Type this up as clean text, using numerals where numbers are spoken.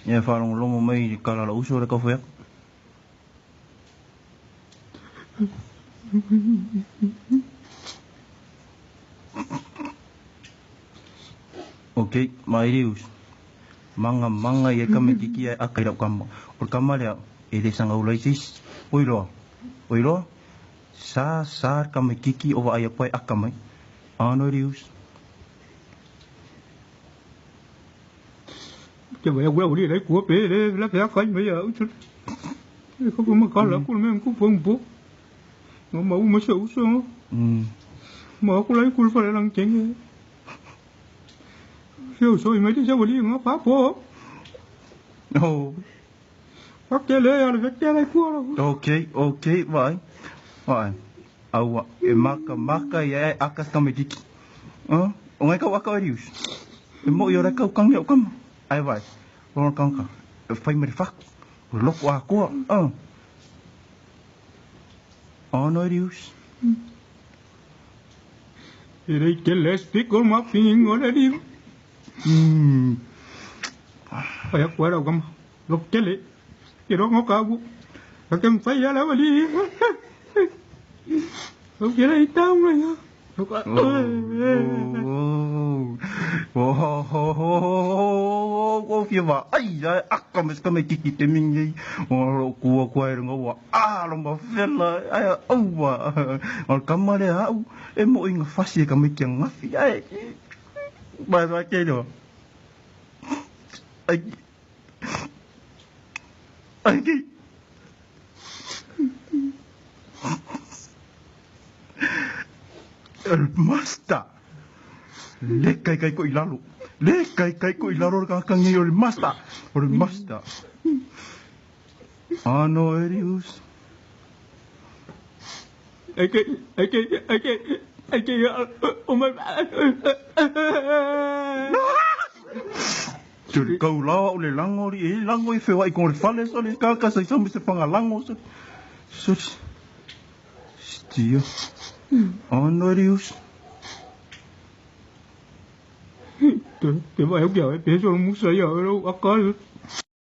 Ia faalogologo mai i le tala a lou uso lea e tau fai atu. Ok, Mailius. Manga manga ia tamaititi ae aka i lau kama. O le kama lea, e le sagaula ai se isi. Oi loa, oi loa, sa sa le tamaititi o vaai atu ai aka mai. Ano Elius. Te vai au li lai kua pe le la pe kai me ya usu. E ka ma kala ku me ku pong bo. No ma u ma se usu. Ma ku lai ku fa lang keng. Se usu i me te se wali nga pa po. Oh. Pa ke le ya le ke lai ku la. Ok, ok, vai. Vai. Aua, e maka maka ia e aka tamaititi. Uh, o ngai kau aka o Elius. E mo i o kau kangi au kama. Ai vai. Lona kanka. E whai me te whaku. O loko a koa. Ano Elius. E rei ke le speak o ma pingo le di. Ai ku ra kama. Lo ke le. Ke ro ngo ka bu. Ka kem fai ya la wali. O ke le tau mai ya. Oh, oh, oh, oh, fia va ai ai aka me ska me kiki te mingi o lo kua kua e runga ua a lo ma fela ai aua o kama le au e mo inga fasi e ka me kia ngafi ai ba ba ke no ai ai ki el master le kai kai ko i lalo le kai kai ko i lalo ka kangi o le master o le master ano Erius Ai ke ai ke ai ke ai ke o mai. Te le kau la o le lango li e lango i whewa i kong le fale so le kaka sa i sa se whanga lango so so Stio ano Erius Te te vai au kia e peso musa ia ro akal.